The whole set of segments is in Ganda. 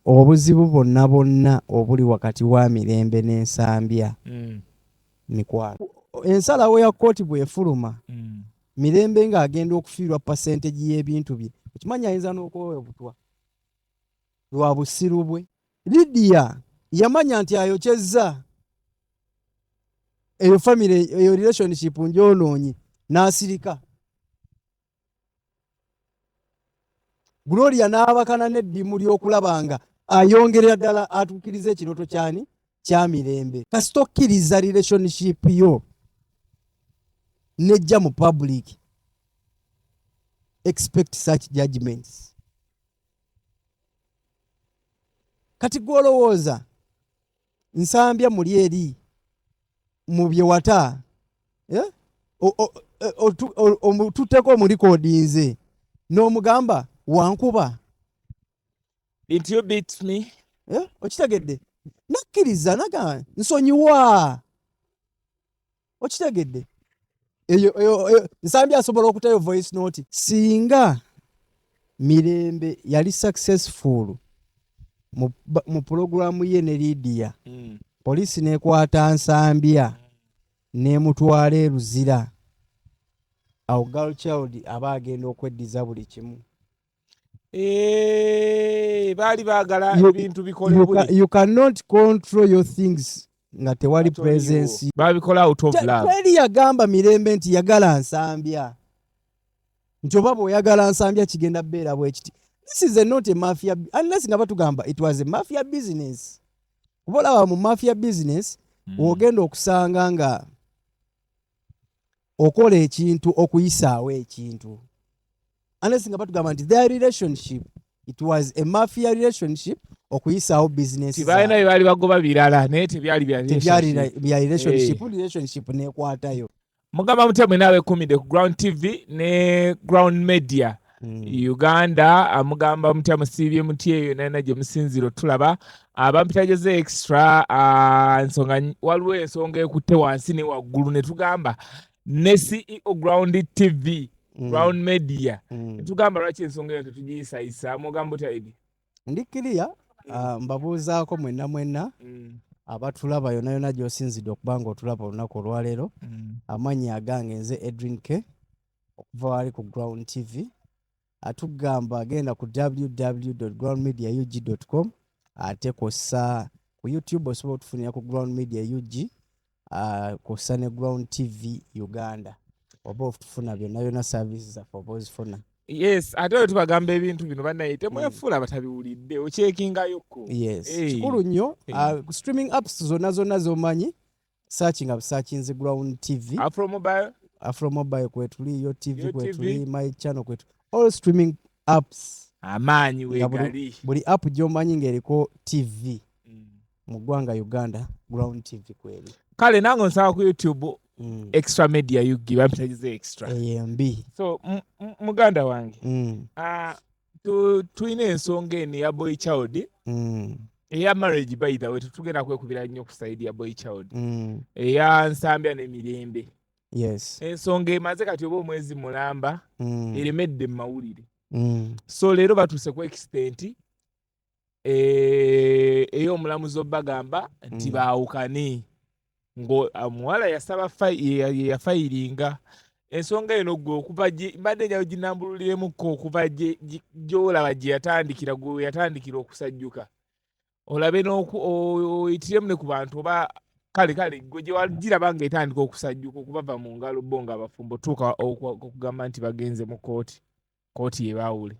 Obuzibu bwonna bwonna obuli wakati wa Mirembe ne Nsambya mikwano. Ensalawo ya kkooti bw'efuluma, Mirembe ng'agenda okufiirwa percentage y'ebintu bye, okimanyi ayinza n'okuwa obutwa lwa busiru bwe. Lydia yamanya nti ayokyezza eyo family, eyo relationship njonoonye, n'asirika. Gloria n'abakana n'eddimu ly'okulaba nga ayongerera ddala atuukiriza ekirooto kyani kya Mirembe. Kasita okkiriza relationship yo nejja mu public, expect such judgments. Kati gw'olowooza Nsambya muli eri mu bye wata, eh? Omututteko omulikodinze n'omugamba wankuba. Did you beat me? Eh? Okitegedde? Nakkiriza naga nsonyiwa. Okitegedde? Eyo Nsambya asobola okutayo voice note. Singa Mirembe yali successful mu pulogulaamu ye ne Lydia, poliisi n'ekwata Nsambya n'emutwala e Luzira, awo girl child aba agenda okweddiza buli kimu. Baali baagala ebintu bikolebwe. You cannot control your things nga tewali presence. Babikola out of love. Teri yagamba Mirembe nti yagala Nsambya, nti oba bw'oyagala Nsambya kigenda beera bwe kiti. This is a not a mafia, unless nga batugamba it was a mafia business. Kuba olaba mu mafia business, w'ogenda okusanga nga okola ekintu okuyisaawo ekintu, unless nga batugamba nti their relationship, it was a mafia relationship okuyisaawo business. Tibalina bye baali bagoba birala, naye tebyali bya tebyali relationship. Bya relationship, relationship nekwatayo. Mugamba mutya mwena abeekuumidde ku Ground TV ne Ground Media Uganda? Mugamba mutya, musiibye mutya eyo nalina gye musinziira otulaba? Bampita Jose Extra. Nsonga waliwo ensonga ekutte wansi ne waggulu ne tugamba ne CEO Ground TV, Ground Media, ne tugamba lwaki ensonga eyo tetugiyisayisa. Mugamba otya, Edi? Ndi kiriya. Mbabuuzaako mwenna mwenna abatulaba yonna yonna gy'osinzidde okuba nga otulaba olunaku olwaleero. Amannya agange nze Edwin K okuva wali ku Ground TV. Atugamba agenda ku www.groundmediaug.com, ate kwossa ku YouTube osobola otufunira ku Ground Media UG, kwossa ne Ground TV Uganda, oba otufuna byonna byonna, service zaffe oba ozifuna. Yes, ate we tubagamba ebintu bino, bannaye temwefuula batabiwulidde, okyekingayokko. Yes, kikulu nnyo. Streaming apps zonna zonna z'omanyi, searching searchinze Ground TV. Afro Mobile. Afro Mobile kwetuli, Yo TV Yo kwetuli, TV. My Channel kwetu, all streaming apps. Amaanyi Nga wegali. Buli app gy'omanyi ng'eriko TV mu ggwanga Uganda, Ground TV kweri. Kale nange onsaba ku YouTube, Extra Media UG, bampitagize Extra. Eyo embi. So muganda wange, tulina ensonga eno eya boy child, eya marriage. By the way, tetugenda kwekubira nnyo ku side ya boy child, eya Nsambya n'Emirembe. Ensonga emaze kati oba omwezi mulamba, eremedde mu mawulire. So leero batuuse ku extent ey'omulamuzi obagamba nti baawukane, ng'omuwala yasaba ye yafayiringa ensonga eno. Gwe okuva mbadde njawo ginambululiremuko okuva gy'olaba gye yatandikira, gwe yatandikira okusajjuka, olabe oyitiremu ne ku bantu, oba kale gwe gye wagiraba ng'etandika okusajjuka okubava mu ngalo bo ng'abafumbo, tuuka okugamba nti bagenze mu kooti, kooti yebaawule.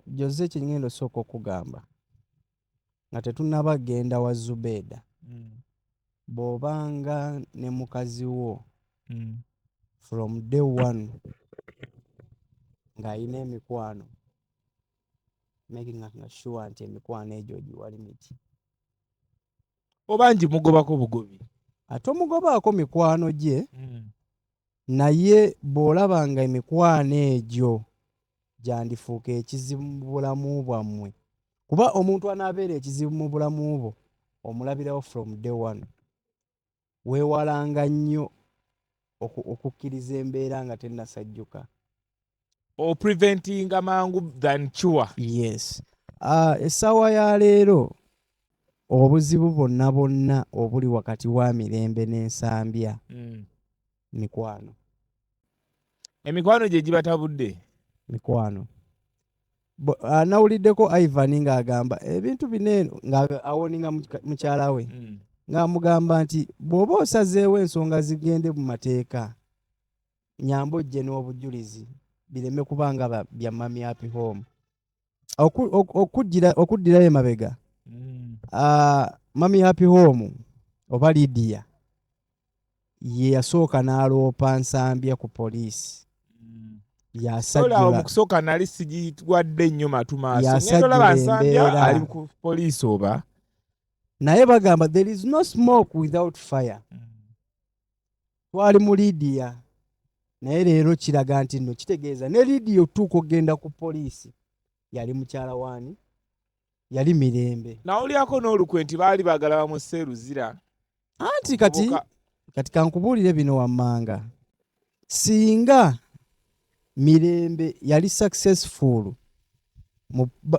Jose, kyengenda osooka okugamba nga tetunnaba genda wa Zubeeda, bw'obanga ne mukazi wo from day one ng'ayina emikwano, making sure nti emikwano egyo ogiwa limit. Oba ngimugobako bugobi? Ate omugobaako mikwano gye, naye bw'olaba nga emikwano egyo gyandifuuka ekizibu mu bulamu bwammwe, kuba omuntu anaabeera ekizibu mu bulamu bwo omulabirawo from day one. Weewalanga nnyo okukkiriza embeera nga tennasajjuka. Opreventinga mangu than cure. Yes. Essaawa ya leero obuzibu bwonna bwonna obuli wakati wa Mirembe n'Ensambya mikwano. Emikwano gye gibatabudde. Mikwano. Nawuliddeko Ivan ng'agamba ebintu bino eno, nga awoninga mukyala we, ng'amugamba nti bw'oba osazeewo ensonga zigende mu mateeka, nyamba ojje n'obujulizi bireme kuba nga bya Mami Happy Home. Okuddirayo emabega, Mami Happy Home oba Lydia ye yasooka n'aloopa Nsambya ku poliisi. Yasajjula. Mu kusooka nali sigitwadde nnyo matu maaso. Ngenda olaba Nsambya ali ku poliisi oba. Naye bagamba there is no smoke without fire. Twali mu Lydia, naye leero kiraga nti nno kitegeeza ne Lydia otuuka okugenda ku poliisi yali mukyala waani, yali Mirembe. Nawulyako n'olukwe nti baali baagala bamusse Luzira. Anti kati kankubuulire bino wammanga. Singa Mirembe yali successful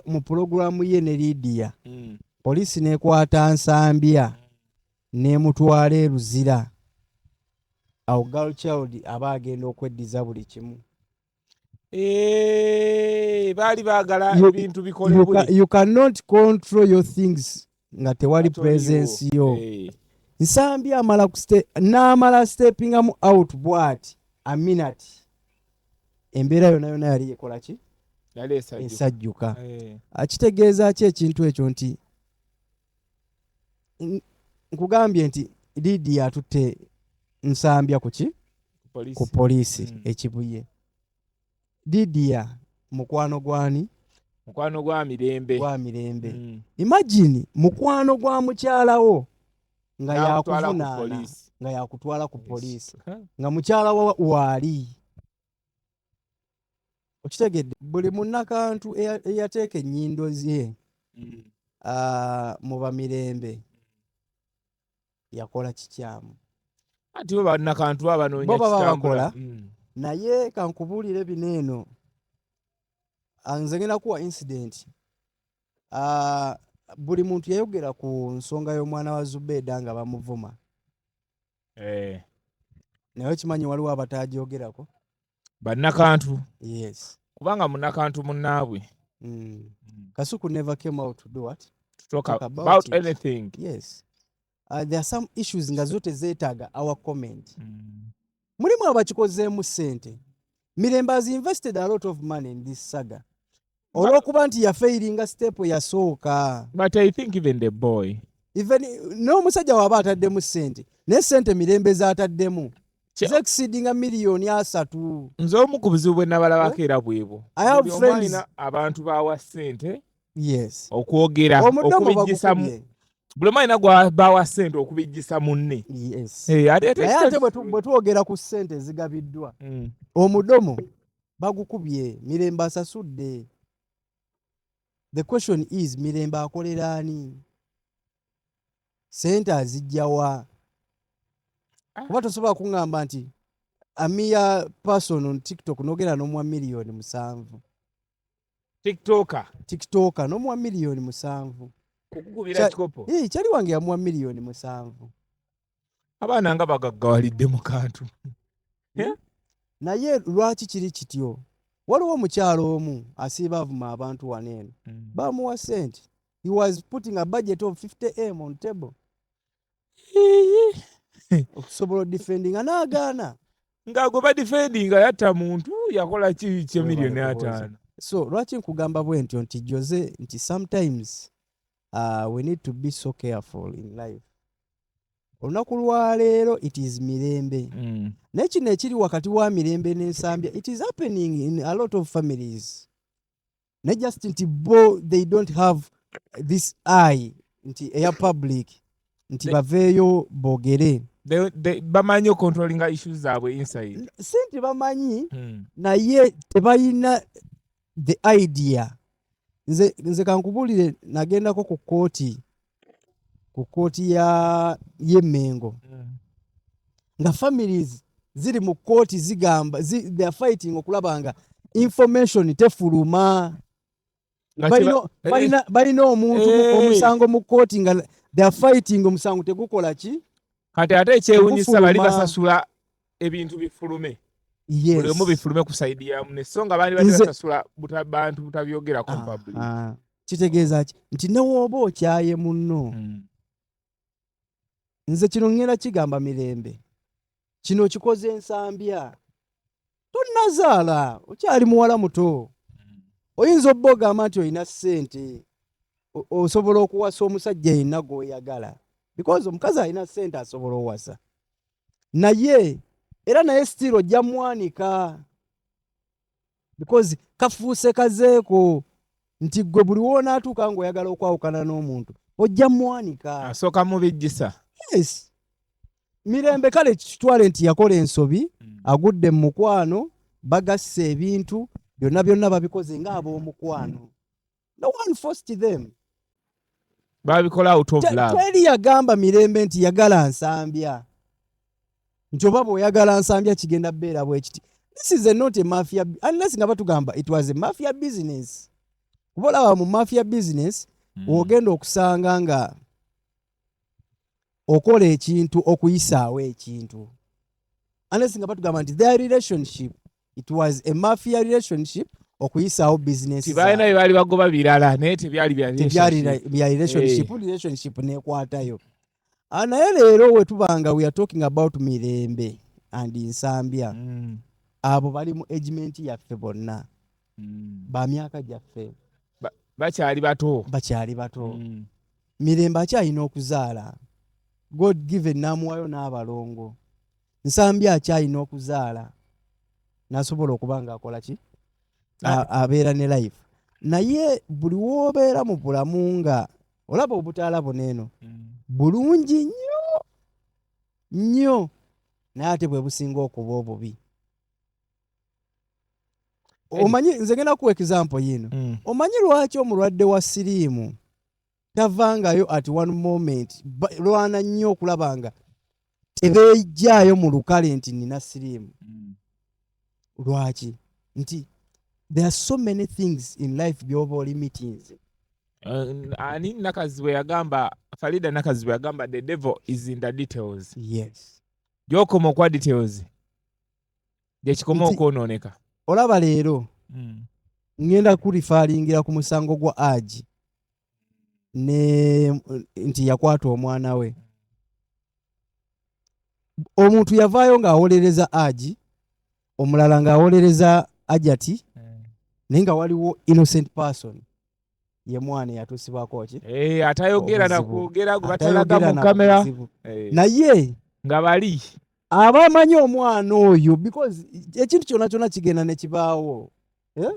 mu pulogulaamu ye ne Lydia, poliisi n'ekwata Nsambya n'emutwala e Luzira, awo girl child aba agenda okweddiza buli kimu. Baali baagala ebintu bikolebwe. You cannot control your things nga tewali presence yo. Nsambya amala n'amala steppingamu out bw'ati a minute, embeera yonna yonna yali ekola ki? Esajjuka. Akitegeeza ki ekintu ekyo? Nti nkugambye nti Lydia atutte Nsambya ku ki? Ku poliisi ekibuye. Lydia mukwano gwani? Mukwano gwa Mirembe. Gwa Mirembe. Imagine mukwano gwa mukyalawo nga yakuvunaana, nga yakutwala ku poliisi, nga mukyala wo waali. Okitegedde? Buli munnakantu eyateeka ennyindo ze mu Bamirembe yakola kikyamu. Ati bo bannakantu baba banoonya bo baba bakola. Naye kankubuulire bino eno, nze ngenda kuwa incident. Buli muntu yayogera ku nsonga y'omwana wa Zubeeda nga bamuvuma. Naye okimanyi waliwo abatagyogerako? Bannakantu. Yes. Kubanga munnakantu munnaabwe. Kasuku never came out to do what? To talk about anything. Yes. There are some issues nga zo tezeetaaga our comment. Mulimu abakikozeemu ssente. Mirembe has invested a lot of money in this saga. Olw'okuba nti yafairinga step yasooka. But I think even the boy. Even n'omusajja waba ataddemu ssente, naye ssente Mirembe z'ataddemu zexceedinga 30 miliyoni. Nze omu ku buzibu bwe nabalabako era bwebwo. Alina abantu bawa ssente. Yes. Okwogera okubijjisa, buli omu alina gwabawa ssente okubijjisa munne. Yes. Naye ate bwe twogera ku ssente ezigabiddwa, omudomo bagukubye, Mirembe asasudde. The question is, Mirembe akolera ani? Sente azijjawa? Kuba tosobola kuŋŋamba nti a mere person on TikTok nogenda n'omuwa 7 miliyoni. TikToker. TikToker n'omuwa 7 miliyoni. Kukukubira kikopo. Kyali wange yamuwa 7 miliyoni. Abaana nga bagaggawalidde mu kantu. Naye lwaki kiri kityo? Waliwo omukyalo omu asiiba avuma abantu wano eno, bamuwa sente. He was putting a budget of 50 M on table okusobola odefendinga, n'agaana. Nga gwe badefendinga yatta muntu, yakola ki kye 50 miliyoni? So lwaki nkugamba bwe ntyo nti Jose, nti sometimes we need to be so careful in life. Olunaku lwaleero it is Mirembe, naye kino ekiri wakati wa Mirembe n'Ensambya, it is happening in a lot of families, naye just nti bo they don't have this eye nti eya public nti baveeyo boogere. Bamanyi ocontrollinga issues zaabwe inside. Si nti bamanyi, naye tebalina the idea. Nze kankubuulire, nagendako ku kooti ya y'Emmengo, nga families ziri mu kooti zigamba they are fighting okulaba nga information tefuluma. Nga kiba- Balina omuntu omusango mu kooti nga they are fighting, omusango tegukola ki? Kati ate ekyewunyisa, bali Tegufuluma. basasula ebintu bifulume, buli omu bifulume ku side ya munne, so nga baali badde basasula bantu butabyogerako mu public. Aha. Kitegeeza ki? Nti newooba okyaye munno, nze kino ŋŋenda kigamba Mirembe, kino kikoze Nsambya, tonnazaala, okyali muwala muto. Oyinza obba ogamba nti olina ssente, osobola okuwasa omusajja yenna gw'oyagala, because omukazi alina ssente asobola owasa, naye era naye still ojja mwanika, because kafuuse kazeeko nti gwe buli woonaatuuka ng'oyagala okwawukana n'omuntu ojja mwanika. Asooka mubijjisa. Yes, Mirembe kale kitwale nti yakola ensobi, agudde mu mukwano, bagasse ebintu byonna byonna, babikoze ng'ab'omukwano. No one forced them. Babikola out of love. Teri yagamba Mirembe nti yagala Nsambya, nti oba bw'oyagala Nsambya kigenda beera bwe kiti. This is a not a mafia, unless nga batugamba it was a mafia business, kuba olaba mu mafia business w'ogenda okusanga nga okola ekintu okuyisaawo ekintu, unless nga batugamba nti their relationship, it was a mafia relationship okuyisaawo business. Tibalina bye baali bagoba birala, naye tebyali bya Tebyali relationship. Bya relationship, relationship nekwatayo. Ah, naye leero wetubanga we are talking about Mirembe and Nsambya, abo bali mu age mate yaffe bonna, ba myaka gyaffe. Bakyali bato. Bakyali bato. Mirembe akyalina okuzaala, God given n'amuwayo n'abalongo. Nsambya akyalina okuzaala n'asobola okuba ng'akola ki? Abeera ne life, naye buli w'obeera mu bulamu nga olaba obutaala buno eno bulungi nnyo nnyo, naye ate bwe businga okuba obubi. Omanyi, nze ngenda kuwa example yino. Omanyi lwaki omulwadde wa siriimu tavangayo at one moment? Lwana nnyo okulaba nga tebeejjaayo mu lukale nti nina siriimu. Lwaki? Nti there are so many things in life by'oba oli meetings. Ani Nakazi bwe yagamba, Farida Nakazi bwe yagamba, "The devil is in the details." Gyokoma okwa details, gyekikoma okwonooneka. Olaba leero ŋŋenda kureferingira ku musango gwa Aji ne nti yakwata omwana we. Omuntu yavaayo ng'awolereza Aji, omulala ng'awolereza Ajati, naye nga waliwo innocent person, ye mwana eyatuusibwako ki? Eh, atayogera Obuzibu. nakwogera, gwe batalaga Atayogera mu na kamera. buzibu. Eh, Naye nga bali abamanyi omwana oyo, because ekintu kyonna kyonna kigenda ne kibaawo, eh?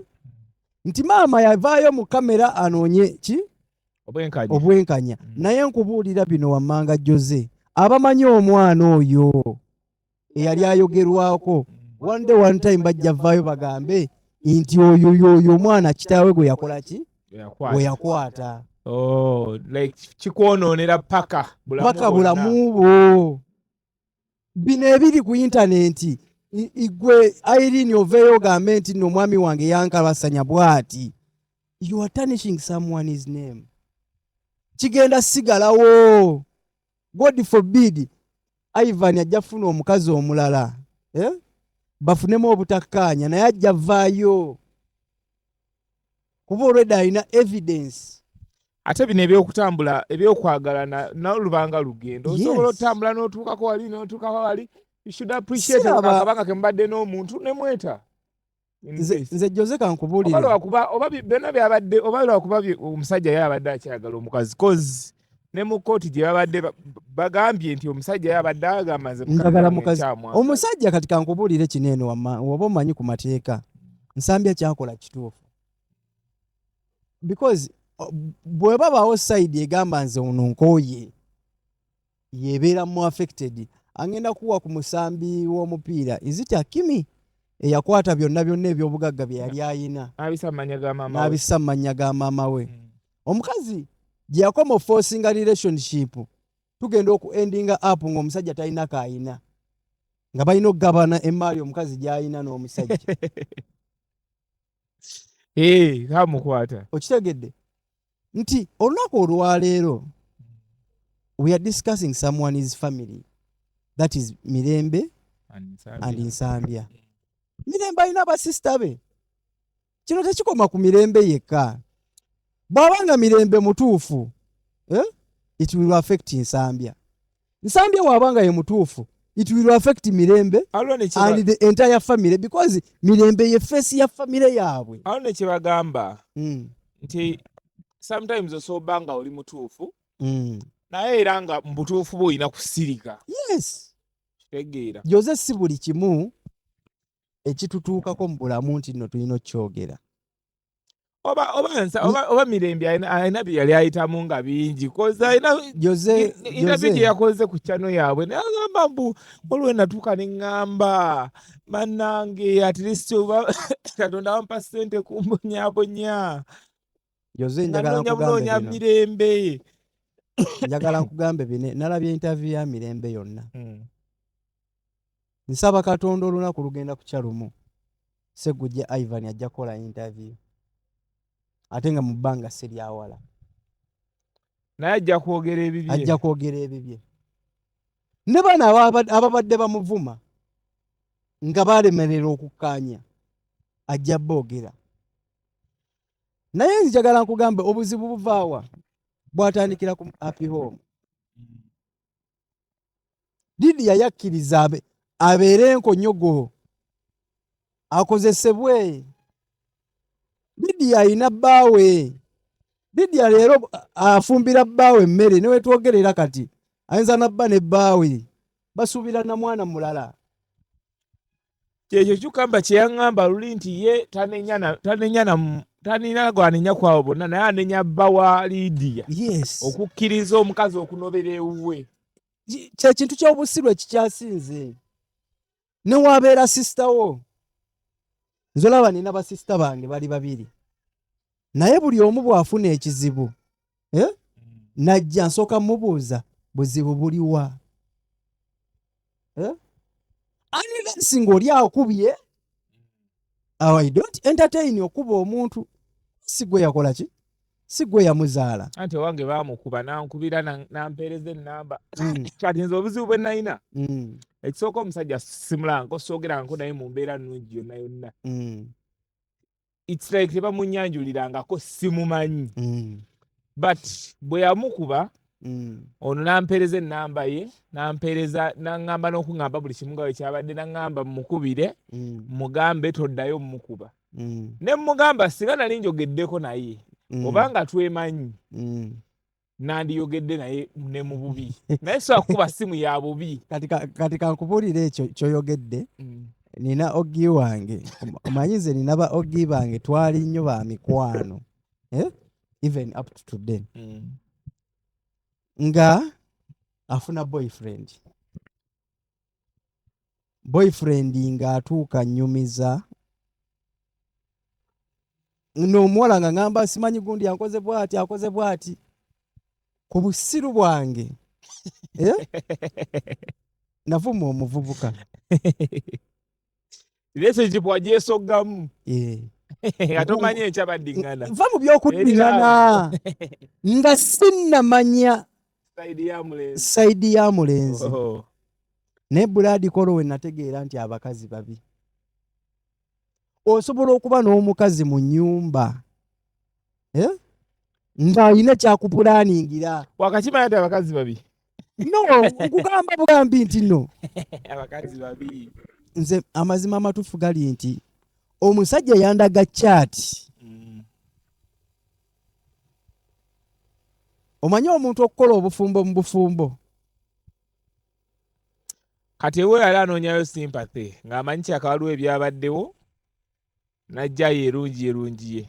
Nti maama yavaayo mu kamera anoonye ki? Obwenkanya. Obwenkanya. Naye nkubuulira bino wammanga, Jose, abamanyi omwana oyo eyali ayogerwako, one day, one time bajja vaayo bagambe nti oyo yoyo omwana kitaawe gwe yakola ki? Yakwata. Gwe yakwata. Oh, like kikwonoonera paka bulamu paka bwonna. Bulamu bwo. Bino ebiri ku intaneti, igwe Irene oveeyo ogambe nti nno omwami wange yankabasanya bw'ati, you are tarnishing someone's name. Kigenda sigalawo. God forbid, Ivan ajja kufuna omukazi omulala, eh? Bafunemu obutakkaanya, naye ajja vaayo kuba olwedde alina evidence. Ate bino ebyokutambula, ebyokwagalana nalubanga lugendo, osobola otambula n'otuukako wali, n'otuukako wali. You should appreciate akabanga kemubadde n'omuntu nemweta. Nze Jose kankubuulire. Oba lwakuba oba byonna byabadde, oba lwakuba omusajja ye abadde akyagala omukazi, cause ne mu kooti gye babadde bagambye nti omusajja ye abadde agamba, "Nze mukazi Njagala wange mukazi." nkyamwagala. Omusajja, kati kankubuulire kino eno wamma, oba omanyi ku mateeka, Nsambya kyakola kituufu, because bwe babaawo side egamba nze ono nkooye, yebeera mu affected. Agenda kuwa ku musambi w'omupiira, is it Hakimi, eyakwata byonna byonna ebyobugagga bye yali ayina n'abisa mu mannya ga maama we. N'abissa mu mannya ga maama we. Omukazi gye yakoma oforcinga relationship, tugenda oku endinga up ng'omusajja talina kaayina, nga balina okugabana emaali omukazi gy'alina n'omusajja. Eh, kamukwata. Okitegedde nti olunaku olwaleero we are discussing someone's family, that is Mirembe and Nsambya. Mirembe alina abasista be. Kino tekikoma ku Mirembe yekka. Bw'aba nga Mirembe mutuufu, eh? It will affect Nsambya. Nsambya bw'aba nga ye mutuufu, it will affect Mirembe and the entire family, because Mirembe ye face ya family yaabwe. Awo ne kyebagamba nti sometimes osoba nga oli mutuufu, naye era nga mu butuufu bwe olina kusirika. Yes. Kitegeera. Jose, si buli kimu ekitutuukako mu bulamu nti nno tulina okukyogera. Oba Mirembe alina bye yali ayitamu nga bingi, 'cause alina Jose, interview gye yakoze ku channel yaabwe, naye agamba mbu waliwo natuuka ne ŋŋamba, bannange, at least oba Katonda wampa ssente kumbonyaabonya. Jose, njagala nga nkugambe bunoonya bino. Mirembe. Njagala nkugambe bino. Nalabye interview ya Mirembe yonna. Nsaba Katonda olunaku lugenda kukya lumu Segujja Ivan ajja kukola interview, ate nga mu bbanga si lyawala. Naye ajja kwogera ebibye. Ajja kwogera ebibye ne bano ababadde bamuvuma nga balemerera okukkaanya, ajja boogera. Naye njagala nkugambe, obuzibu buvaawa? Bwatandikira ku Happy Home. Lidiya yakkiriza abeere enkonyogo akozesebwe. Lidiya alina bbaawe. Lidiya leero afumbira bbaawe emmere, ne wetwogerera kati ayinza nabba ne bbaawe basuubira na mwana mulala. Kyekyo kyukamba kye yaŋŋamba luli nti ye tanenya gwanenya kwabo bonna, naye anenya bba wa Lidiya okukkiriza omukazi okunobera ewuwe. Kyekintu ky'obusiru ekikyasinze. Ne wabeera sisita wo, nze olaba nina basisita bange bali babiri, naye buli omu bw'afuna ekizibu, eh? Najja nsooka mubuuza buzibu buliwa, eh? Unless ng'oli akubye, I don't entertain okuba omuntu si gwe yakola ki, si gwe yamuzaala. Anti owange baamukuba nankubira nampeereza ennamba. Kati nze obuzibu bwe nalina, ekisooka omusajja simulanko, soogeranko naye mu mbeera nnungi yonna yonna. It's like tebamunyanjulirangako, simumanyi. But bwe yamukuba, ono nampeereza ennamba ye, nampeereza, naŋŋamba n'okuŋŋamba buli kimu nga bwe kyabadde, naŋŋamba mukubire, mugambe toddayo mmukuba. Ne mugamba singa nali njogeddeko naye, obanga twemanyi, nandiyogedde naye ne mu bubi, naye sobola kukuba simu ya bubi. Kati kankubuulire ekyo kyoyogedde. Nina ogi wange, omanyi nze nina ba ogi bange, twali nnyo ba mikwano, eh? Even up to today. Nga afuna boyfriend, ng'atuuka nnyumiza n'omuwala nga ŋŋamba simanyi gundi ankoze bw'ati, akoze bw'ati. Ku busiru bwange, eh? Navuma omuvubuka. Relationship wagyesoggamu. Eh. Ate omanyi enkya baddiŋŋana. Nva mu by'okuddiŋŋana nga sinnamanya side ya mulenzi. Side ya mulenzi. Oh. Naye bulaadi kolo we nategeera nti abakazi babi. Osobola okuba n'omukazi mu nnyumba, eh? Ng'alina kyakupulaningira. Wakakimanya nti abakazi babi? No, nkugamba bugambi nti no. Abakazi babi. Nze amazima amatuufu gali nti omusajja yandaga chat. Omanyi omuntu okukola obufumbo mu bufumbo. Kati ewe yali anoonyayo sympathy ng'amanyi kyaka waliwo ebyabaddewo, najja yerungi yerungiye.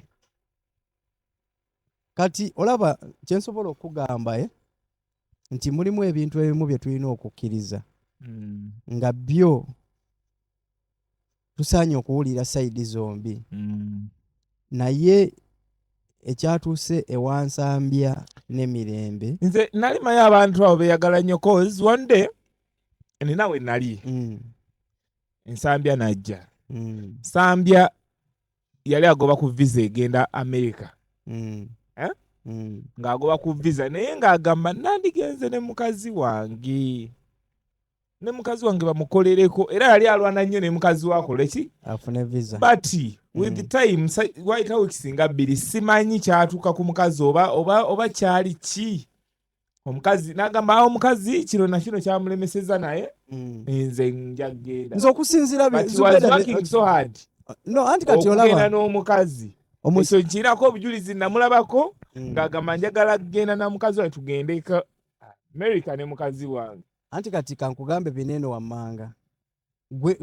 Kati olaba kyensobola okugamba, eh? Nti mulimu ebintu ebimu bye tulina okukkiriza nga byo tusaanye okuwulira side zombi. Naye ekyatuuse ewansambya n'emirembe, Nze nali manyi abantu abo beeyagala nnyo, 'cause one day nina we nali, Ensambya najja. Nsambya. Yali agoba ku visa egenda America. Eh? Ng'agoba ku visa, naye ng'agamba nandigenze ne mukazi wange, ne mukazi wange bamukolereko. Era yali alwana nnyo ne mukazi we akole ki? Afune visa. But with time, wayita weeks nga 2, simanyi kyatuuka ku mukazi oba kyali ki. Omukazi n'agamba, "Ah, omukazi kino na kino kyamulemeseza, naye nze nja kugenda." Nze okusinziira But he was working so hard No, anti kati okugenda olaba n'omukazi. Ekyo nkirako obujulizi, namulabako ng'agamba, "Njagala kugenda na mukazi wange, tugendeko America ne mukazi wange." Anti kati kankugambe bineeno wammanga, gwe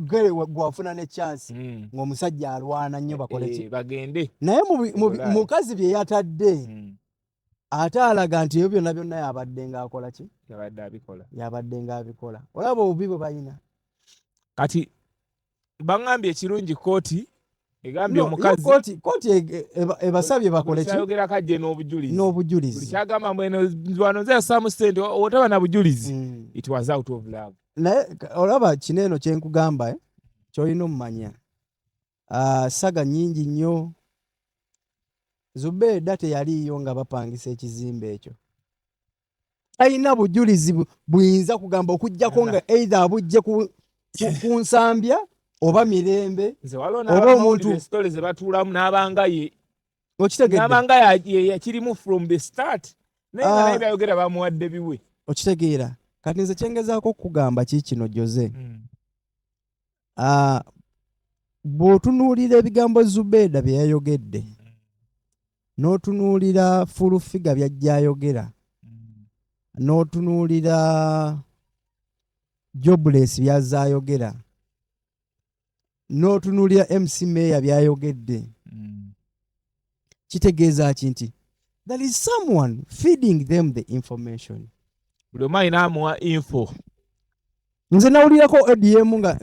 gwafuna ne chance ng'omusajja alwana nnyo bakole ki? Eh, bagende. Naye Bulaaya. mukazi bye yatadde, ate alaga nti ebyo byonna byonna yabadde ng'akola ki? Yabadde abikola. Yabadde ng'abikola. Olaba obubi bwe balina. Kati baŋŋambye ekirungi, kooti egambye No, yo omukazi kooti ebasabye bakole ki? Kyayogerako ajje n'obujulizi. Buli N'obujulizi. kyagamba mbweno wano nze yassaamu ssente, otaba na bujulizi, it was out of love. Naye olaba kino eno kyenkugamba, eh, kyolina omumanya. Ah, saga nnyingi nnyo. Zubeeda teyaliiyo nga bapangisa ekizimbe ekyo, talina bujulizi buyinza kugamba okuggyako nga either abujje ku Nsambya oba Mirembe. Nze waliwo Oba n'abamawulire story ze batuulamu n'abanga ye Okitegedde? n'abanga ye yakirimu from the start, naye nga Ah. naye byayogera bamuwadde biwe. Okitegeera? Kati nze kyengezaako okukugamba ki kino, Jose. Ah, bw'otunuulira ebigambo Zubeeda bye yayogedde, n'otunuulira Full Figure by'ajja ayogera, n'otunuulira Jobless by'azze ayogera, n'otunuulira MC Mayor by'ayogedde, kitegeeza ki? Nti there is someone feeding them the information. Buli omu alina amuwa info. Nze nawulirako odm nga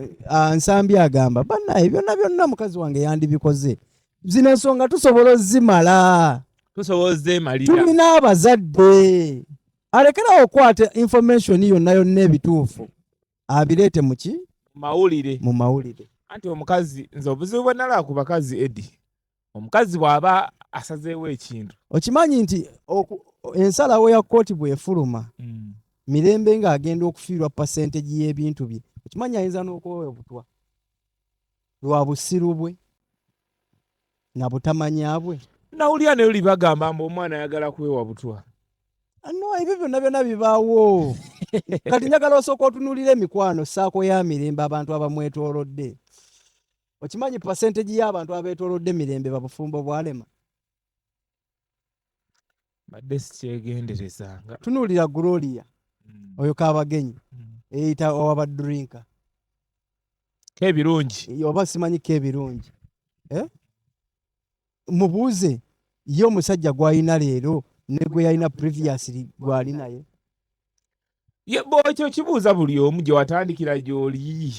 Nsambi agamba, "Bannaye, byonna byonna mukazi wange yandibikoze. Zino ensonga tusobola ozimala." Tusobola ozeemalira. Tulina abazadde. Alekerawo okukwata information yonna yonna, ebituufu abireete muki? Mawulire. Mu mawulire. Anti omukazi, nze obuzibu bwe nalaba ku bakazi, Edi, omukazi bw'aba asazeewo ekintu Okimanyi nti ensalawo ya kkooti bw'efuluma, Mirembe ng'agenda okufiirwa percentage y'ebintu bye, okimanyi ayinza n'okwewa obutwa lwa busiru bwe na butamanya bwe? Nawulira naye oli bagamba mbu omwana ayagala kwewa butwa. No, ebyo byonna byonna bibaawo. Kati njagala osooka otunuulira emikwano saako ya Mirembe, abantu abamwetoolodde. Okimanyi percentage y'abantu abeetoolodde Mirembe babufumbo bwalema? Badde sikyegenderezanga. Tunuulira Gloria oyo Kabagenyi eyita owabadrinka. Kebirungi. Oba simanyi kebirungi, eh? Mubuuze ye omusajja gw'alina leero ne gwe yalina previously gw'ali naye. Ye bw'ekyo kibuuza buli omu gye watandikira gy'oli.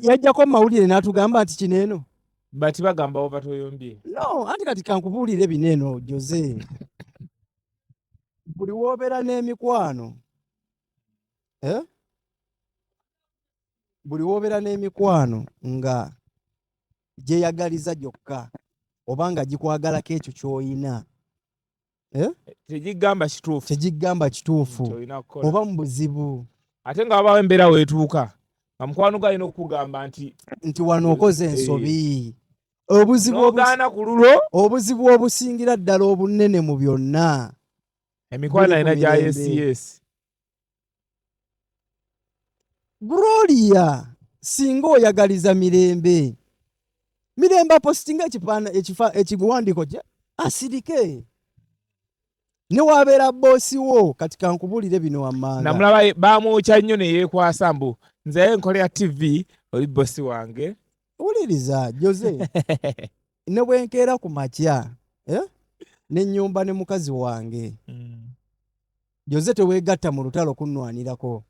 Yajjako mu mawulire n'atugamba nti kino eno. Bati bagamba oba toyombye. No, anti kati kankubuulire bino eno, Jose. Buli w'obeera n'emikwano, eh? Buli w'obeera n'emikwano nga gyeyagaliza gyokka oba nga gikwagalako ekyo ky'oyina, eh? Tegigamba kituufu. Tegigamba kituufu. Nti olina kukola. Oba mu buzibu. Ate nga wabaawo embeera weetuuka nga mukwano gwo alina okukugamba nti nti wano okoze ensobi. Obuzibu n'ogaana ku lulwo. Obuzibu obusingira ddala obunene mu byonna emikwano buli alina ku gya mirembe. Yes. Gloria, singa oyagaliza Mirembe, Mirembe apositinga ekiwandiiko kye asirike ne wabeera boss wo. Kati kankubuulire bino wammanga. Namulaba bamwokya nnyo ne yeekwasa mbu nze nkolera TV, oli boss wange. Wuliriza Jose, ne bwenkeera ku makya, eh? Nenyumba ne mukazi wange, Jose, teweegatta mu lutalo kunnwanirako.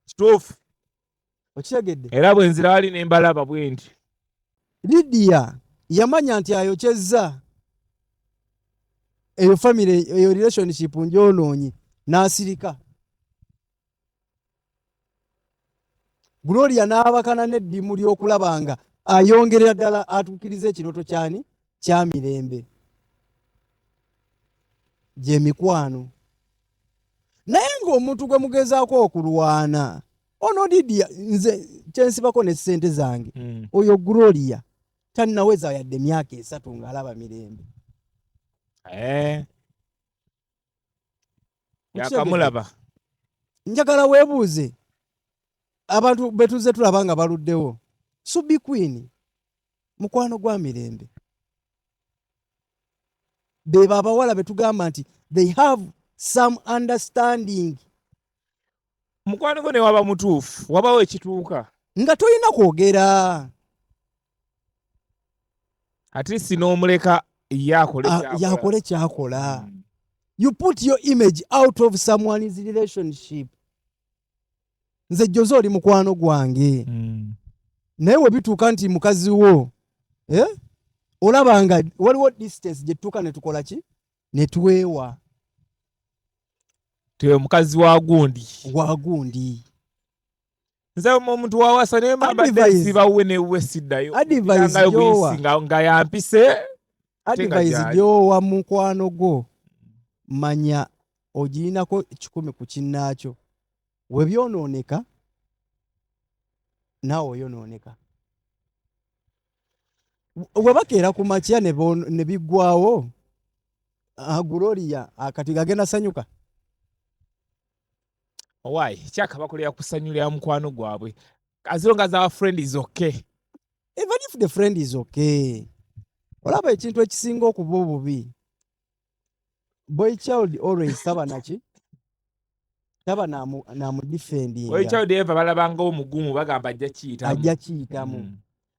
Kituufu. Okitegedde? Era bwe nzira wali ne mbalaba bwe nti. Lydia yamanya nti ayokyezza eyo family, eyo relationship njonoonye, n'asirika. Gloria n'abakana n'eddimu ly'okulaba nga Ayongerera ddala atuukiriza ekirooto kyani kya Mirembe, gyemikwano. Naye ng'omuntu gwe mugezaako okulwana ono Lidia, nze kyensibako ne ssente zange, oyo Gloria tannaweza yadde myaka 3 ng'alaba Mirembe. Yakamulaba. Njagala weebuuze abantu betuze tulaba nga baluddewo. Subi Queen mukwano gwa Mirembe, beba abawala betugamba nti they have some understanding. Mukwano gwo ne waba mutuufu, wabawo ekituuka nga tolina kwogera, ate si n'omuleka ye akole kyakola. You put your image out of someone's relationship. Nze Jose oli mukwano gwange, naye we bituuka nti mukazi wo, eh? Olaba nga waliwo distance gye tutuuka ne tukola ki, ne twewa. Tewe mukazi wa gundi. Wa gundi. Nze omuntu wawasa naye mbadde nsiba wuwe ne siddayo. Advice gyowa. Nga yampise. Advice gyowa mukwano gwo, manya ogirinako 100 ku kinnaakyo. We byonooneka naawe oyonooneka. We bakeera ku makya ne biggwawo, Gloria kati gagenda sanyuka. Owai, kyaka bakolera kusanyulira mukwano gwabwe. As long as our friend is okay. Even if the friend is okay. Olaba ekintu ekisinga okuba obubi. Boy child always taba naki? Taba namu defending. Boy child eva balabanga omugumu bagamba ajja kiyitamu. Ajja kiyitamu.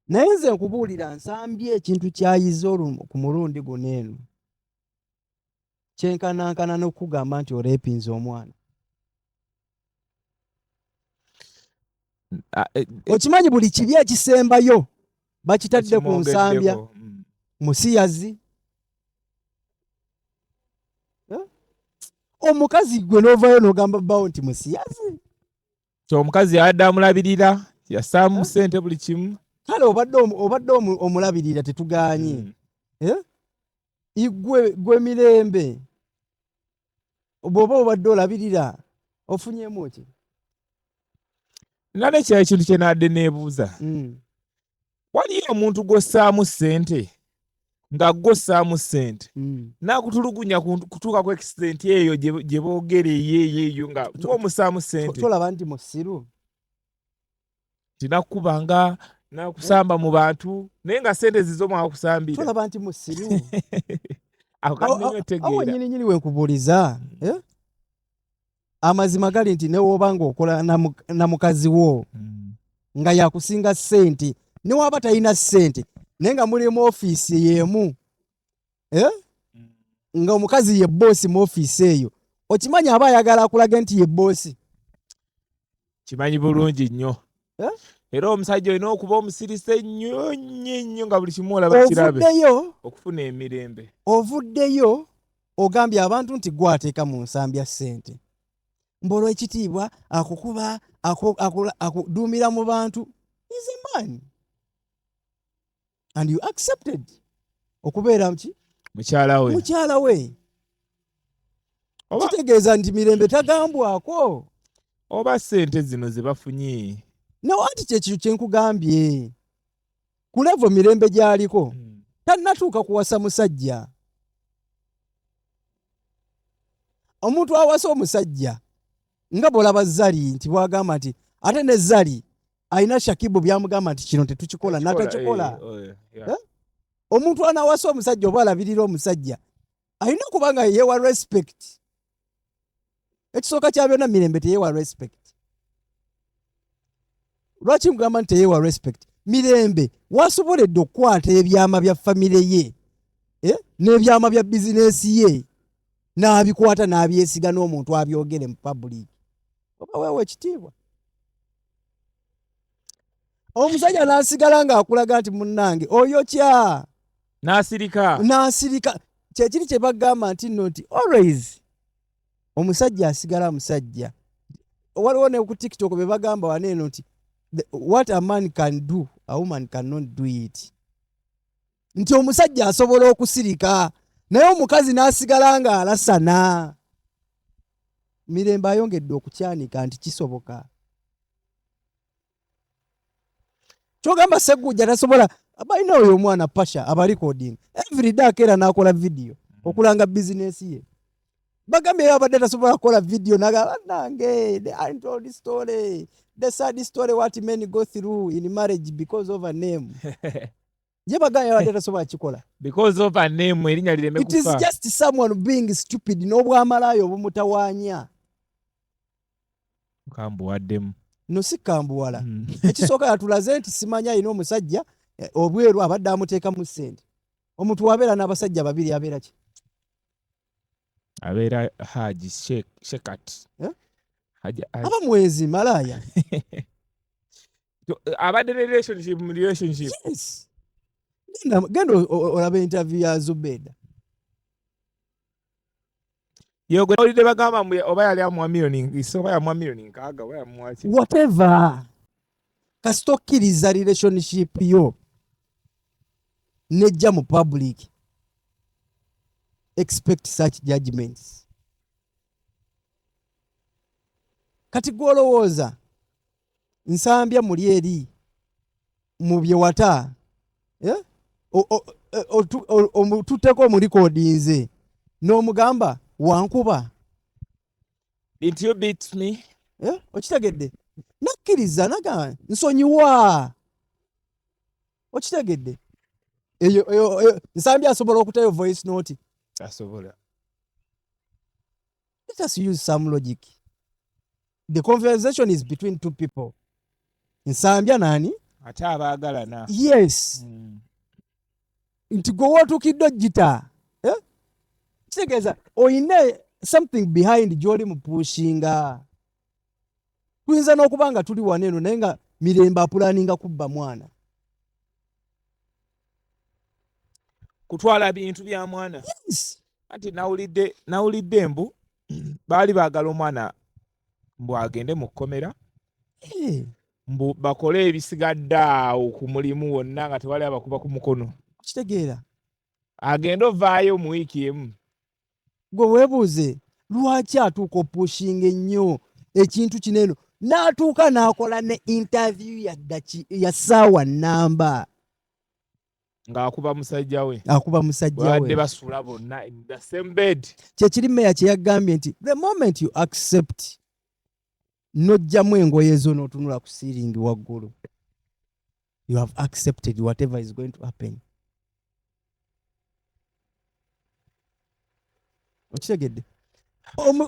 Naye nze nkubuulira nsambye ekintu kyayize ku mulundi guno eno. Kyenkanankana n'okugamba nti orepinze omwana. Okimanyi buli kibi ekisembayo bakitadde ku nsambya musiyazi. Omukazi gwe n'ovaayo n'ogamba bbaawo nti musiyazi. So omukazi yabadde amulabirira, yassaamu ssente buli kimu. Kale obadde omulabirira tetugaanye. Gwe Mirembe bw'oba obadde olabirira ofunyeemu ki? Nale ekirala ekintu kye naadde neebuuza. Waliyo omuntu gw'ossaamu ssente nga gw'ossaamu ssente n'akutulugunya kutuuka ku extent eyo gye boogera eyo nga gw'omussaamu ssente. Tolaba nti musiru? Nti nakubanga nakusamba mu bantu naye nga ssente zizo mwakusambira. Tolaba nti musiru? Awo nnyini nnyini we nkubuuliza. Amazima gali nti ne w'oba ng'okola na mukazi wo nga yakusinga ssente, ne waba talina ssente naye nga muli mu ofiisi y'emu, nga omukazi ye boosi mu ofiisi eyo, okimanyi aba ayagala akulage nti ye boosi. Kimanyi bulungi nnyo. Era omusajja olina okuba omusirise nnyo nnyo nnyo nga buli kimu olaba kirabe. Okufuna emirembe. Ovuddeyo ogambye abantu nti gwe ateeka mu nsambya ssente. Mbu olw'ekitiibwa akukuba, akuduumira mu bantu. He's a man. And you accepted okubeera ki? Mukyala we. Mukyala we. Kitegeeza nti Mirembe tagambwako. Oba ssente zino ze bafunye. No, anti kye kintu kye nkugambye. Ku level Mirembe gy'aliko, tannatuuka kuwasa musajja. Omuntu awasa omusajja nga bw'olaba Zari nti bw'agamba nti ate ne Zari alina Shakibu by'amugamba nti kino tetukikola, n'atakikola. Omuntu anaawasa omusajja oba alabirira omusajja alina okuba nga yeewa respect. Ekisooka kya byonna Mirembe teyeewa respect. Lwaki nkugamba nti teyeewa respect? Mirembe wasoboledde okukwata ebyama bya famire ye, n'ebyama bya bizinesi ye n'abikwata n'abyesiga n'omuntu abyogere mu public. Oba weewa ekitiibwa. Omusajja n'asigala ng'akulaga nti munnange oyo kya. N'asirika. N'asirika. Kyekiri kye bagamba nti nno nti always omusajja asigala musajja. Waliwo ne ku TikTok be bagamba wano eno nti what a man can do A woman cannot do it. Nti omusajja asobola okusirika naye omukazi n'asigala ng'alasana. Mirembe ayongedde okukyanika nti kisoboka. Kyogamba Ssegujja tasobola, balina oyo omwana Pasha aba recording every day, akeera n'akola video okulanga bizinesi ye. Bagambye abadde tasobola kukola video, nagamba nange the untold story, the sad story, what men go through in marriage because of a name. Ye bagambye abadde tasobola kikola because of a name, erinnya lireme It is kufa. just someone being stupid n'obwamalaaya obumutawaanya. Kambuwaddemu. No, si kambuwala. Ekisooka yatulaze nti simanya alina omusajja obweru abadde amuteekamu ssente. Omuntu wabeera n'abasajja babiri abeera ki? Abeera Haji Shekat. Eh? Haji. Aba mwezi, malaaya. Abadde ne relationship mu relationship. Yes, genda olabe interview ya Zubeda. Yego, olidde bagamba mbu oba yali amuwa miliyoni, oba yamuwa miliyoni 60, oba yamuwa ki. Whatever, kasita okkiriza relationship yo nejja mu public, expect such judgments. Kati gwolowooza Nsambya muli eri mu byewata, eh? Omututteko omulikodinze n'omugamba wankuba. Did you beat me? Eh? Okitegedde? Nakkiriza nagamba nsonyiwa. Okitegedde? Eyo Nsambya asobola okutayo voice note. Asobola. Let us use some logic. The conversation is between two people, Nsambya nani. Ate abaagalana. Yes. Nti gwe wootuukidde ogita, eh? Kitegeeza oyina something behind gy'oli mu pushinga. Tuyinza n'okuba nga tuli wano eno naye nga Mirembe apulaninga kubba mwana. Kutwala bintu bya mwana. Yes. Anti nawulidde mbu baali baagala omwana mbu agende mu kkomera, mbu bakole ebisigadde awo ku mulimu wonna nga tewali abakuba ku mukono. Kitegeera. Agende ovaayo mu wiiki emu. Gwe weebuuze lwaki atuuka opushinga ennyo ekintu kino eno n'atuuka n'akola ne interview ya daki ya ssaawa namba ng'akuba musajja we. Akuba musajja babadde we. Basula bonna in the same bed. Kyekiri meya kye yagambye nti the moment you accept n'oggyamu engoye zo n'otunula ku ceiling waggulu, you have accepted whatever is going to happen. Okitegedde?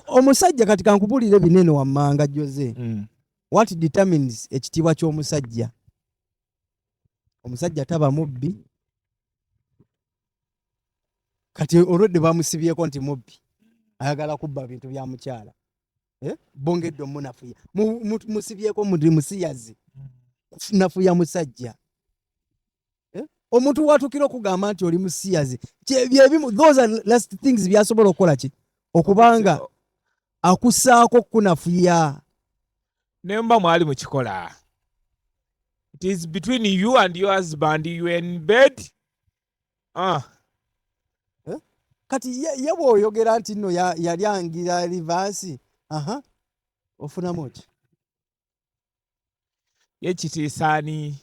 Omusajja kati kankubuulire binene wammanga, Jose. What determines ekitiibwa ky'omusajja? Omusajja taba mubbi. Kati olwedde bamusibyeko nti mubbi, ayagala kubba bintu bya mukyala. Eh? Bongedde omunafuya. Musibyeko muti musiyazi, nafuya musajja. Eh? Omuntu watuukira okugamba nti oli musiyazi, byebimu, those are last things byasobola okukola ki okubanga akussaako kunafuya. Ne mba mwali mukikola, it is between you and your husband. You are in bed, ah. Kati ye bw'oyogera nti nno yali angira reverse, aha, ofunamu ki? Ye kitiisaani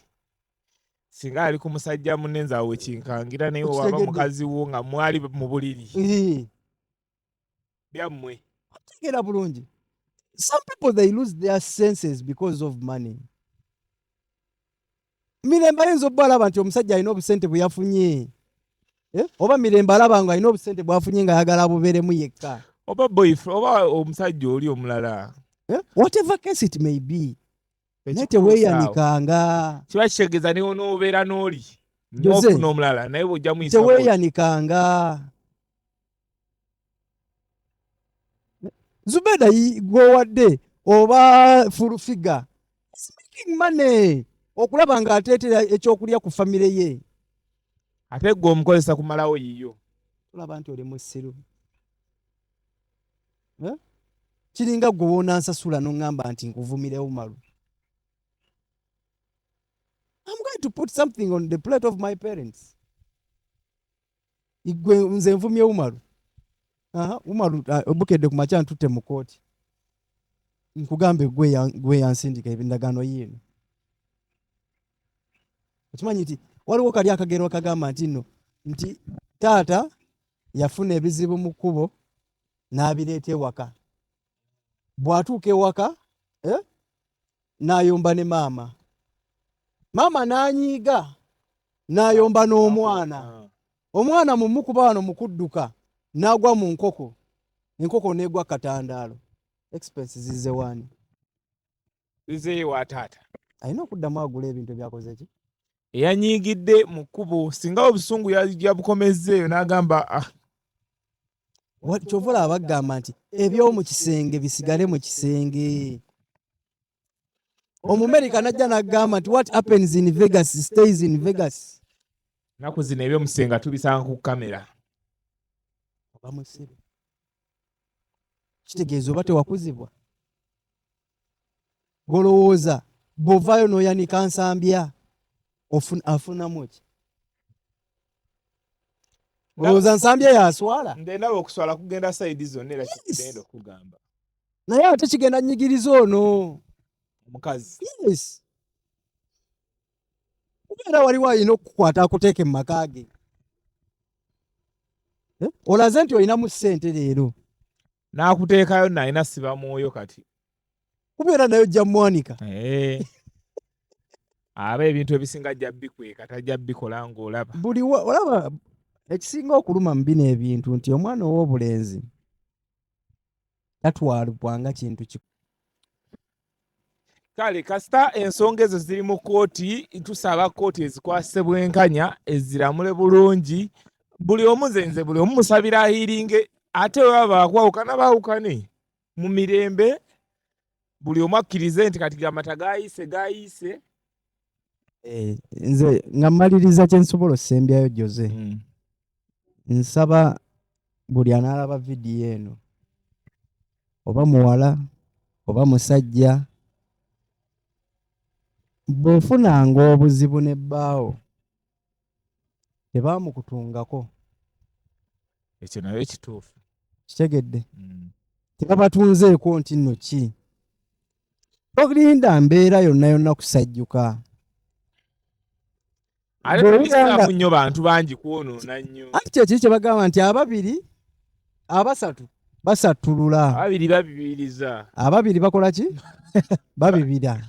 singa ali ku musajja munne, nze awo wekinkangira, naye waba Okitegedde? mukazi wo nga mwali mu buliri, byammwe. Otegeera bulungi, some people, they lose their senses because of money. Mirembe ayinza obba alaba nti omusajja alina obusente bwe yafunye. Eh? Oba Mirembe alaba nga alina obusente bwafunye nga ayagala abubeeremu yekka. Oba boyfriend oba omusajja oli omulala. Eh? Whatever case it may be, naye Ekikutuusa awo. Teweeyanikanga. Kiba kitegeeza niwo n'obeera n'oli Jose, n'ofuna omulala naye bw'ojja muyisa. Teweeyanikanga. Zubeda gwowadde oba full figure is making money okulaba ng'ateetera ekyokulya ku famire ye. Ate gwe omukozesa kumalawo yiyo. Olaba nti oli musiru. Eh? Kiringa gwe woonansasula n'oŋŋamba nti nkuvumirewo malu. I'm going to put something on the plate of my parents. Igwe nze nvumye Umaru. Aha, Umaru obukedde ku makya ntutte mu kooti, nkugambe gwe yansindika endagaano yiino. Okimanyi nti waliwo kali akagero akagamba nti nno nti taata yafuna ebizibu mu kkubo n'abireeta ewaka, bw'atuuka ewaka n'ayomba ne maama, maama n'anyiiga n'ayomba n'omwana. Omwana mumukuba wano mu kudduka n'agwa mu nkoko, enkoko n'egwa katandaalo. Expenses zize waani? Zizeeyo wa taata. Alina okuddamu agula ebintu ebyakoze ki? Eyanyiigidde mu kkubo, singa obusungu yabukomezzeeyo n'agamba, ah. Kyova olaba bagamba nti eby'omu kisenge bisigale mu kisenge. Omumerika najja n'agamba nti what happens in Vegas stays in Vegas. Nnaku zino ebyomusenga tubisanga ku kamera. Oba musibe, kitegeeza oba tewakuzibwa. Golowooza bw'ovaayo n'oyanika Nsambya afunamu ki? Olowooza Nsambya yaswala? Nze ndaba okuswala kugenda side zonna, era kigenda okugamba. Naye ate kigenda nyigiriza ono omukazi. Yes, kubeera waliwo alina okukukwata akuteeke mu maka ge. Olaze nti olinamu ssente leero, n'akuteekayo nalina siba mwoyo kati. Kubeera naye ojja mwanika. Aba ebintu ebisinga ajja bikweka, tajja bikola ng'olaba. Buli olaba ekisinga okuluma mu bino ebintu nti omwana ow'obulenzi tatwalibwanga kintu ki. Kale kasita ensonga ezo ziri mu kkooti, tusaba kkooti ezikwase bwenkanya, eziramule bulungi buli omu. Nze buli omu musabira ahiringe, ate bwe baba bakwawukana baawukane mu mirembe, buli omu akkirize nti kati gamata gayise gayise. Nze nga mmaliriza, kye nsobola osembyayo, Jose, nsaba buli anaalaba vidiyo eno, oba muwala oba musajja, bw'ofunanga obuzibu ne bbaawo, tebaamukutungako. Ekyo nayo kituufu. Kitegedde? Tebabatunzeeko nti nno ki, tolinda mbeera yonna yonna kusajjuka. Ate Bw'owulira tebisaamu nnyo bantu bangi kwonoona nnyo. Anti kyekiri kye bagamba nti ababiri abasatu basattulula. Ababiri babibiriza. Ababiri bakola ki? Babibira,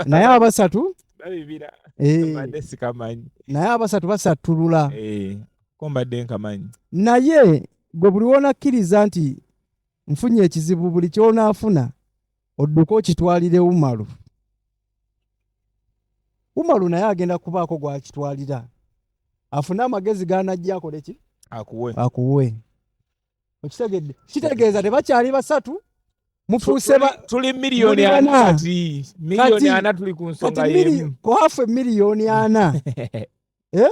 naye abasatu babibira. Mbadde sikamanyi. Naye abasatu basattulula. Ko mbadde nkamanyi. Naye gwe buli wonakkiriza nti nfunye ekizibu, buli kyonaafuna odduka okitwalire Umaru. Umaru naye agenda kubaako gwakitwalira, afune amagezi ganajja akole ki? Akuwe. Akuwe. Okitegedde? Kitegeeza tebakyali basatu, mufuuse tuli miliyoni muli 4. bana. Kati miliyoni 4 tuli ku nsonga Kati y'emu. Kwafe 400,000, eh?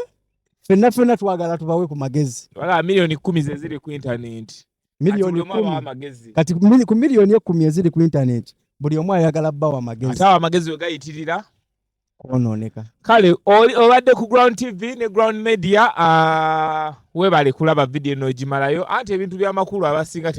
Ffenna ffenna twagala tubawe ku magezi. Wala 10 million ze ziri ku intaneti. Miliyoni Kati buli omu abawa 10. amagezi. Kati ku 10 million eziri ku intaneti, buli omu ayagala bbawa amagezi. Ate awo amagezi we gayitirira kwonooneka. Kale oli obadde ku Ground TV ne Ground Media, weebale kulaba vidiyo eno ogimalayo, anti ebintu by'amakulu abasinga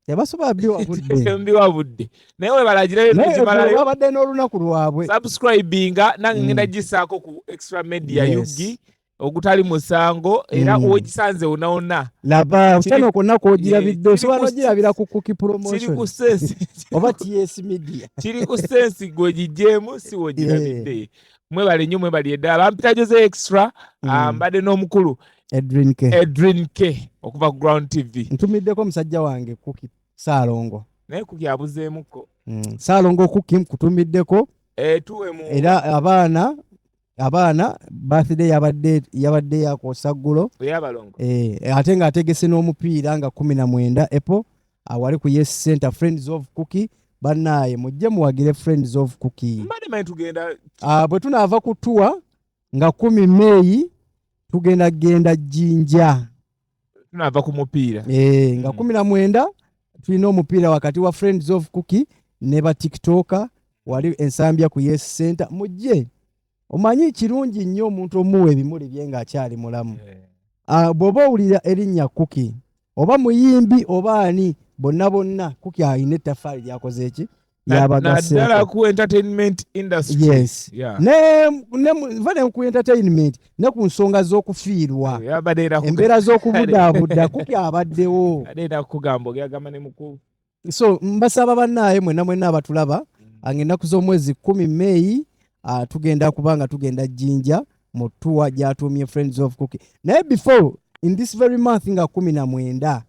Tebasobola biwa budde. Tembiwa budde, naye weebale agirayo Naye n'ogimalayo. babadde n'olunaku lwabwe. Subscribinga nange ngenda gisaako ku Extra Media UG ogutali musango era wegisanze wonna wonna. Laba channel kwonna kwogirabidde, osobola n'ogirabira ku Cookie Kiri Promotion ku sense oba TS Media. Kiri ku sense gwe giggyemu si wogirabidde. Mwebale nnyo, mwebali eddala. Bampita Jose Extra. Mbadde n'omukulu Edwin K. Edwin K okuva ku Ground TV. Ntumiddeko musajja wange Cookie Saalongo. Naye Cookie abuzeemuko. Saalongo Cookie, nkutumiddeko. Tuwe mu Era abaana birthday yabadde yakosa ggulo. Eyabalongo. Ate ng'ategese n'omupiira nga 19 April awali ku Yes Center, Friends of Cookie. Bannaaye mujje muwagire Friends of Cookie. Mbadde manyi tugenda. Bwe tunaava ku tour nga 10 May, tugenda genda Jinja. Tunaava ku mupiira. Nga 19 tulina omupiira wakati wa Friends of Cookie ne ba TikToker wali Ensambya ku Yes Center. Mujje. Omanyi kirungi nnyo omuntu omuwa ebimuli bye ng'akyali mulamu. Ah, bw'oba owulira erinnya Cookie, oba muyimbi oba ani, bonna bonna Cookie alina ettaffaali lyakoze eki Naddala ku entertainment industry. Yes. Ne va ne ku entertainment ne ku nsonga z'okufiirwa, embeera z'okubudaabuda, Cookie abaddewo. Kugamba ogamba ne muku So mbasaba bannaaye mwenna mwenna abatulaba, ng'ennaku z'omwezi 10 Meeyi, tugenda kuba nga tugenda Jjinja mu tour gy'atuumye Friends of Cookie. Naye before, in this very month nga 19,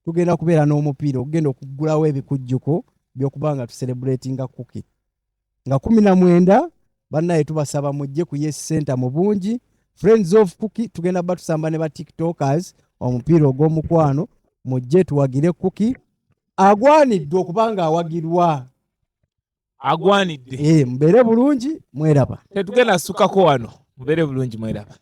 tugenda kubeera n'omupiira ogugenda okuggulawo ebikujjuko by'okuba nga tucelebratinga Cookie nga 19. Bannaye tubasaba mujje ku Yes Center mu bungi. Friends of Cookie tugenda batusamba ne ba TikTokers omupiira ogw'omukwano. Mujje tuwagire Cookie, agwanidde okuba nga awagirwa. Agwanidde. Mubeere bulungi, mweraba. Tetugenda sukako wano. Mubeere bulungi, mweraba.